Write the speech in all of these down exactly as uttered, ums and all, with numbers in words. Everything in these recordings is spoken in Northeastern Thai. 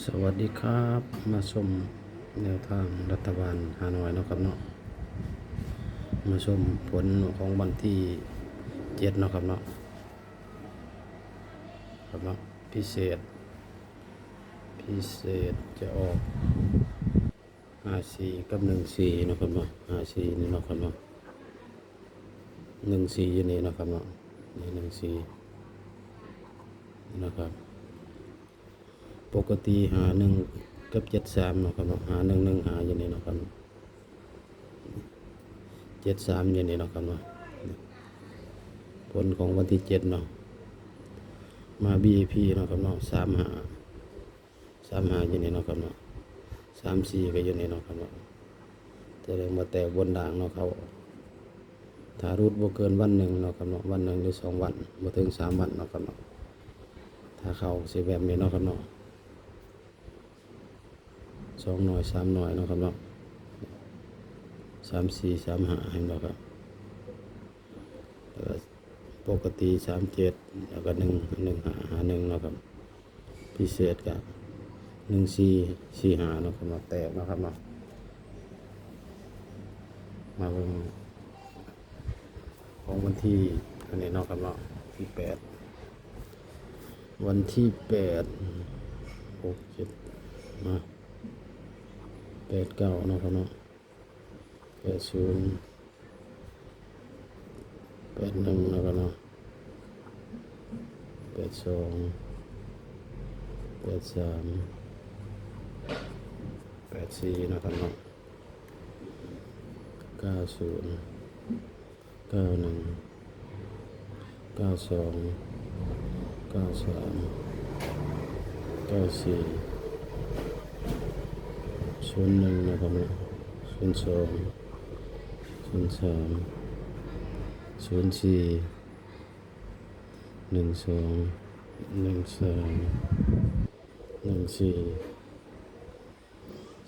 สวัสดีครับ มาชมแนวทางรัฐบาลฮานอยเนาะครับเนาะ มาชมผลของวันที่เจ็ดเนาะครับเนาะ ครับเนาะ พิเศษ พิเศษจะออก ห้าสี่ กับ หนึ่งสี่ เนาะครับเนาะ ห้าสี่ นี่เนาะครับเนาะ หนึ่งสี่ อยู่นี่เนาะครับเนาะ นี่ หนึ่งสี่ นะครับ ปกติ ห้าหนึ่ง กับ เจ็ดสาม เนาะครับเนาะ ห้าหนึ่ง หนึ่งห้า อยู่นี่เนาะครับ เจ็ดสาม อยู่นี่เนาะครับเนาะ ผลของวันที่เจ็ดเนาะ มา วี ไอ พี เนาะครับเนาะ สามห้า สามห้า อยู่นี่เนาะครับเนาะ สามสี่ ก็อยู่นี่เนาะครับเนาะ แต่เรื่องมาแตกบนด่างเนาะ เขา ถ้าหลุดบ่เกินวันหนึ่งเนาะครับเนาะ วันหนึ่งหรือสองวัน บ่ถึงสามวันเนาะครับเนาะ ถ้าเข้าสิแบบนี้เนาะครับเนาะ สองหน่วย สามหน่วยเนาะครับเนาะ สามสี่ สามห้า เห็นบ่ครับ แล้วก็ปกติ สามเจ็ด แล้วก็ หนึ่ง หนึ่งห้า ห้าหนึ่ง เนาะครับ พิเศษก็ หนึ่งสี่ สี่ห้า เนาะครับเนาะ แตกเนาะครับเนาะ มาเบิ่งของวันที่อันนี้เนาะครับเนาะ ที่แปด วันที่แปด หก เจ็ด มา แปดเก้า เนาะครับเนาะ แปดศูนย์ แปดหนึ่ง แล้วก็เนาะ แปดสอง แปดสาม แปดสี่ นะครับเนาะ เก้าศูนย์ เก้าหนึ่ง เก้าสอง เก้าสาม เก้าสี่ ศูนย์หนึ่ง นะครับเนาะ ศูนย์สอง ศูนย์สาม ศูนย์สี่ หนึ่งสอง หนึ่งสาม หนึ่งสี่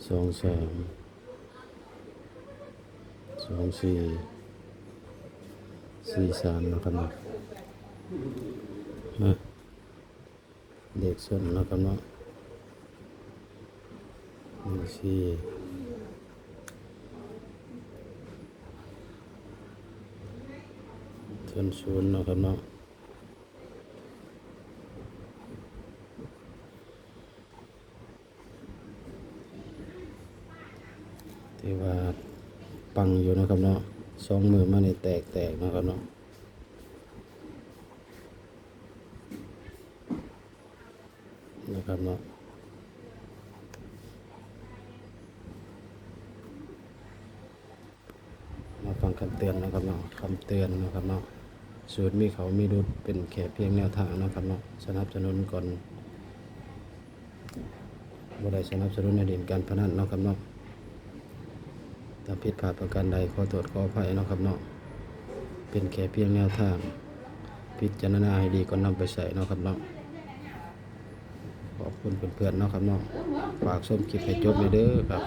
สองสาม สองสี่ สี่สาม นะครับเนาะ อ่ะ เลขส้นนะครับเนาะ หนึ่งสี่ ส้นศูนย์นะครับเนาะ ถือว่าปังอยู่นะครับเนาะ สองมื้อมานี่แตกแตกนะครับเนาะ นะครับเนาะ มาฟังคำเตือนนะครับเนาะ คำเตือนนะครับเนาะ สูตรมีเขามีรุดเป็นแค่เพียงแนวทางนะครับเนาะ สนับสนุนก่อน บ่ได้สนับสนุนให้เล่นการพนันเนาะครับเนาะ ถ้าผิดพลาดประการใดขอโทษขออภัยเนาะครับเนาะ เป็นแค่เพียงแนวทาง พิจารณาให้ดีก่อนนำไปใช้เนาะครับเนาะ ขอบคุณเพื่อนๆเนาะครับเนาะ ฝากชมคลิปให้จบเลยเด้อครับ